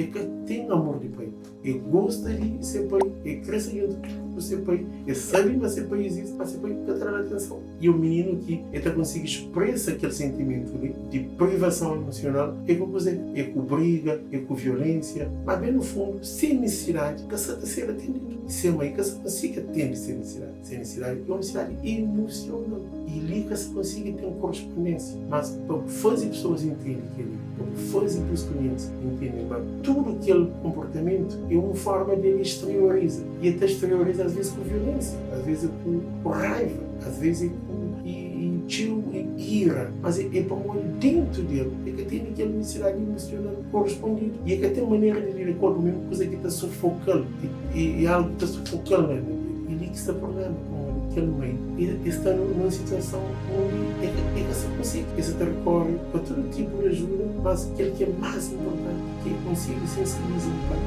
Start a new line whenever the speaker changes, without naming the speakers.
E ka ten amor di pai. E gosta di se pai, e kre sta djuntu ku se pai, e sabe ma se pai izisti, ma se pai ka ta da-l atenson. E un mininu ki e ta konsigi spresa kel sentimentu li di privason emosional é ku kuzê? É ku briga, é ku violénsia. Má ben nu fundu, se nisisidadi ka sta ta ser atendidu. Se mai ka sta konsigi atende se nisisidadi. Se nisisidadi é un nisisidadi emosional. I li ka sta konsigi ten korespondénsia. Mas pa bu faze pesoas intende kel-li, pa bu faze bus klientis intende ma tudu kel konportamentu é un forma di el exterioriza. I el ta exterioriza asves ku violénsia, asves é ku raiva, asves é ku txeu ira. Mas é pamodi dentu di el, el ka tene kel nisisidadi emosional korespondidu. I el ka ten manera di lida ku el, pamodi é un kuza ki ta sufoka-l, é algu ki ta sufoka-l na vida. I li ki sta prubléma, pamodi kel mai el sta na un situason undi el ka sta konsigi. El sta ta rekóre pa tudu tipu di ajuda, mas kel ki é más inportanti ki el konsigi sensibiliza un pai.